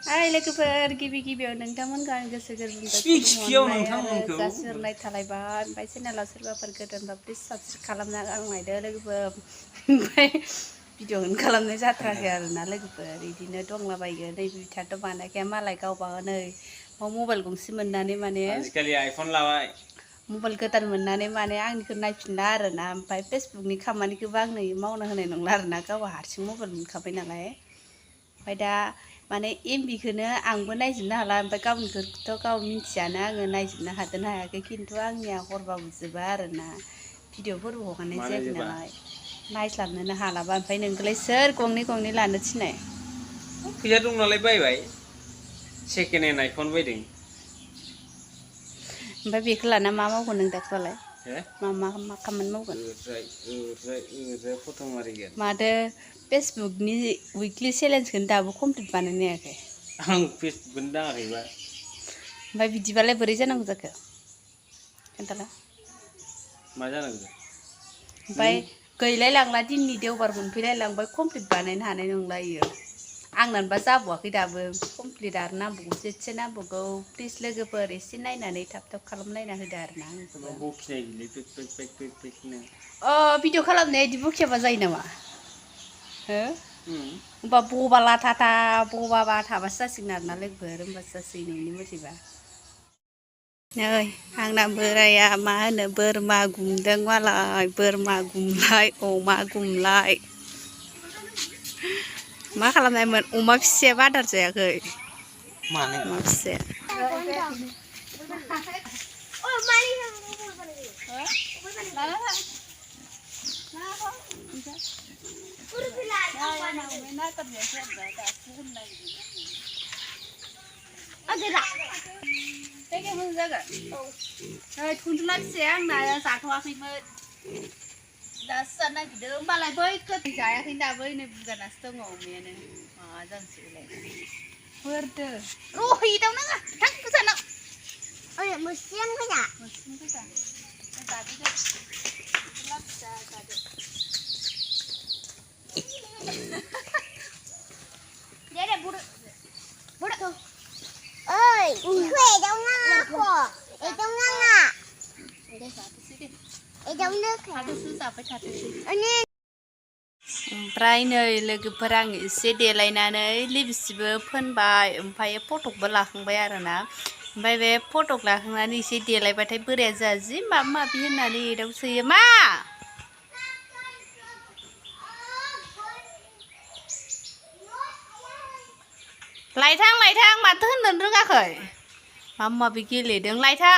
Hai लोगोफोर गिबियाव नोंथांमोनखौ आं गोसो गोरबोनिफ्राय जासिहरनाय थालायबाय ओमफ्राय चेनेलाव सोरबाफोर गोदानबा प्लिज साबस्क्राइब खालामना गालांलायदो लोगोफोर ओमफ्राय भिडिअ खालामनाय जाथाराखै आरोना लोगोफोर बिदिनो दंलाबायो नै बिथाथ' बानायखाया मालाय गावबा नै मबाइल गंसे मोननानै माने आजिखालि आइफन लाबाय मबाइल गोदान मोननानै माने आंनिखौ नायफिनला आरोना ओमफ्राय फेसबुकनि खामानिखौबो आंनो मावनो होनाय नंला आरोना गावहा हारसिं मबाइल मोनखाबाय नालाय ओमफ्राय दा माने एमबिखौनो आंबो नायजोबनो हाला ओमफ्राय गावनिखौथ' गाव मिन्थियानो आङो नायजोबनो हादोंना हायाखै खिन्थु आंनिया हरबाबो जोबा आरोना भिडिअफोरबो हगारनाय जायाखै नालाय नायस्लाबनोनो हालाबा ओमफ्राय नोंखौलाय सोर गंनै लानो थिननाय फैसा दं नालाय बायबाय सेकेन्ड हेन्ड आइफन बायदों ओमफ्राय बेखौ लाना मा मावगोन नों दाखौलाय मा खामानि मावगोन ओरैजाय फट' मारिगोन माथो फेसबुकनि उइकलि चेलेन्जखौनो दाबो कमप्लिट बानायनो हायाखै आं फेसबुकखौनो दाङाखैबा ओमफ्राय बिदिबालाय बोरै जानांगौ जाखो खोन्थाला मा जानांगौ ओमफ्राय गैलाय लांला दिननि देवबार मोनफैलाय लांबाय कमप्लिट बानायनो हानाय नंला इयो आंनानोबा जाबावाखै दाबो कमप्लिट आरो नांबावगौसो एसे नांबावगौ प्लिज लोगोफोर एसे नायनानै थाब खालामलायना होदो आरोना भिडिअ खालामनाया बिदि बखियाबा जायो नामा हो होमबा बबा लाथा बबाबा थाबासो जासिगोन आरोना लोगोफोर होमबासो जासिगोन नोंनि मथेबा नै आंना बोराया मा होनो बोरमा गुमदों मालाय बोरमा गुमलाय अमा गुमलाय मा खालामनायमोन अमा फिसायाबो आदार जायाखै अमा फिसाया थुनथुला फिसाया आंना जाथ'वाखैमोन दासो जानो नागिरदों होमबालाय बैखौ जायाखै दाबो नै बुरजानासो दङ अमायानो मा जानोसैलाय बोरदो रहिदाव नाङा थां गोजानाव ओइ मोस्रियानो फैदा जादो दे थुनथुला फिसा जादो deh buru ơi thuê đâu ngang kho ấy đâu ngang à ấy đâu nước ओमफ्राय नै लोगोफोर आं एसे देलायनानै लिपस्टिकबो फोनबाय ओमफ्राय फटकबो लाखांबाय आरोना ओमफ्राय बे फटक लाखांनानै एसे देलायबाथाय बोराया जोंहा जि माबा माबि होननानै एदावसोयो मा लायथां माथो होननो रोङाखै माबा माबि गेलेदों लायथां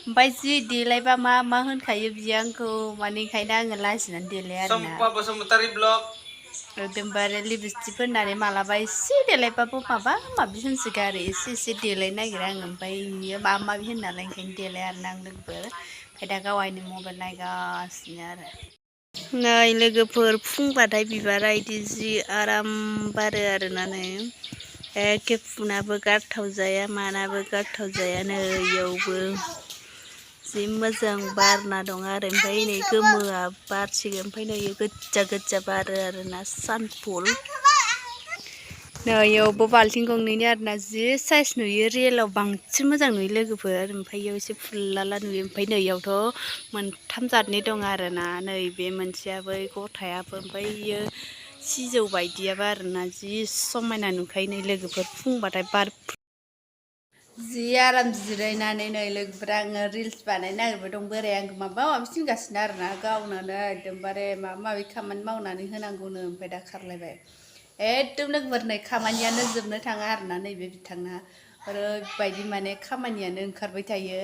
ओमफ्राय जि देलायबा मा होनखायो बियो आंखौ माने ओंखायनो आङो लाजिनानै देलाय आरोना एकदमबारे लिपस्टिक फोननानै मालाबा एसे देलायबाबो माबा माबि होनसोगारो एसे देलायनो नागिरा आङो ओमफ्राय बियो माबा माबि होननालाय ओंखायनो देलाय आरोना आं लोगोफोर ओमफ्राय दा गावहायनो मबाइल नायगासिनो आरो नै लोगोफोर फुंबाथाय बिबारा इदि जि आराम बारो आरोना नै एखे फुनाबो गारथाव जाया मानाबो गारथाव जाया नै इयावबो जि मोजां बारना दं आरो ओमफ्राय नै गोमोआ बारसिगोन ओमफ्राय नै गोजा बारो आरोना सानफुल नै इयावबो बाल्थिं गंनैनि आरोना जि साइज नुयो रियेलाव बांसिन मोजां नुयो लोगोफोर ओमफ्राय इयाव एसे फुल्लाला नुयो ओमफ्राय नै इयावथ' मोनथाम जातनि दं आरोना नै बे मोनसेयाबो गथायाबो ओमफ्राय इयो सिजौ बायदियाबो आरोना जि समायना नुखायो नै लोगोफोर फुंबाथाय बार जि आराम जिरायनानै नै लोगोफोर आङो रिल्स बानायनो नागिरबाय दं बोराया आंखौ माबा माबि थिनगासिनो आरोना गावनानो एकदमबारे माबा माबि खामानि मावनानै होनांगौनो ओमफ्राय दा खारलायबाय एकदम लोगोफोर नै खामानियानो जोबनो थाङा आरोना नैबे बिथांना ओरैबायदि माने खामानियानो ओंखारबाय थायो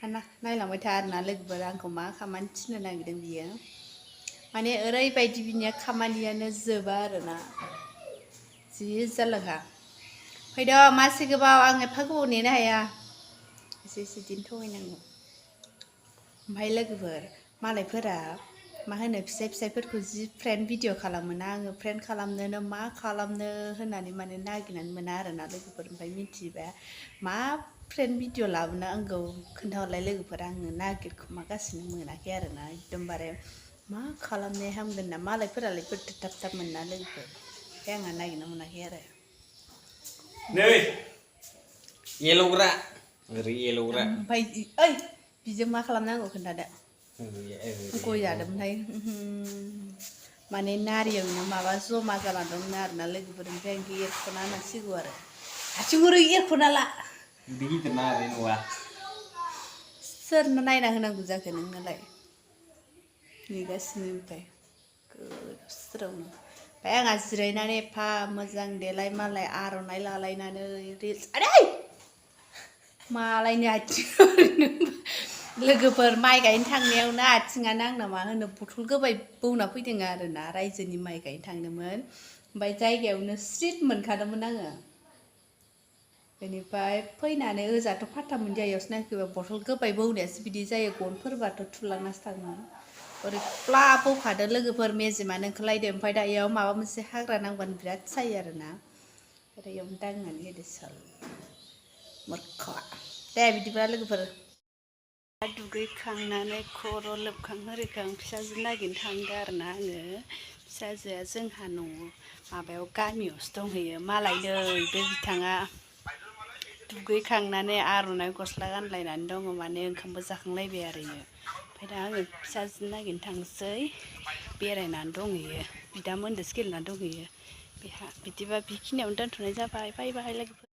नायलांबाय था आरोना लोगोफोर आंखौ मा खामानि थिननो नागिरदों बियो माने ओरैबायदि बिनिया खामानियानो जोबा आरोना जि जारलाखा फैद' मासे गोबाव आं एफा गोबाव नेनो हाया एसे दिन थगायनांगौ ओमफ्राय लोगोफोर मालायफोरा मा होनो फिसाइफोरखौ जि फ्रेन्ड भिडिअ खालामोना आङो फ्रेन्ड खालामनोनो मा खालामनो होननानै माने नागिरनानै मोना आरोना लोगोफोर ओमफ्राय मिथियोबा मा फ्रेन्ड भिडिअ लाबोनो आंखौ खोन्थाहरलाय लोगोफोर आङो नागिरखुमागासिनो मोनाखै आरोना एकदमबारे मा खालामनाय हामगोन ना मालायफोरालाय बोरैथो थाब मोना लोगोफोर ओमफ्राय आंहा नागिरना मोनाखै आरो नै एल'ग्रा ओरै एल'ग्रा ओमफ्राय ओइ बिजों मा खालामनांगौ खोन्थादो गय जादोंमोनहाय माने नारियावनो माबा जमा जाना दंमोन आरोना लोगोफोर ओमफ्राय आं एरख'ना होनांसिगौ आरो हारसिंहै एरख'ना ला बिदि गिदिर नारें नङा सोरनो नायना होनांगौ जाखो नोंनालाय नेगासिनो ओमफ्राय गोदावस्रावनो ओमफ्राय आंहा जिरायनानै एफा मोजां देलाय मालाय आर'नाइ लालायनानै रिल्स आदै मालायनि आथिं लोगोफोर माइ गायनो थांनायावनो आथिङानो आंना मा होनो बथल गोबाय बौना फैदों आरोना रायजोनि माइ गायनो थांदोंमोन ओमफ्राय जायगायावनो स्रिट मोनखादोंमोन आङो बेनिफ्राय फैनानै ओजाथ' फात्ता मोनजायावसो नायफैबा बथल गोबाय बौनायासो बिदि जायो गनफोरबाथ' थुलांनासो थाङो ओरै फ्ला बौखादो लोगोफोर मेजेमानो ओंखारलायदो ओमफ्राय दा इयाव माबा मोनसे हाग्रा नांबानो बिराद सायो आरोना ओरै इयावनो दांनानै होदो साल मोरखा दे बिदिब्ला लोगोफोर दुगैखांनानै खर' लोबखां आरिखां फिसाजो नागिरनो थांदो आरोना आङो फिसाजोआ जोंहा न'आव माबायाव गामियावसो दंहैयो मालायनो बे बिथाङा दुगैखांनानै आर'नाइ गस्ला गानलायनानै दङ माने ओंखामबो जाखांलायबाय आरो इयो ओमफ्राय दा आङो फिसाजो नागिरनो थांसै बेरायनानै दंहैयो बिदामोनदोसो गेलेनानै दंहैयो बेहा बिदिबा बेखिनियावनो दोनथ'नाय जाबाय बाय बाय लोगोफोर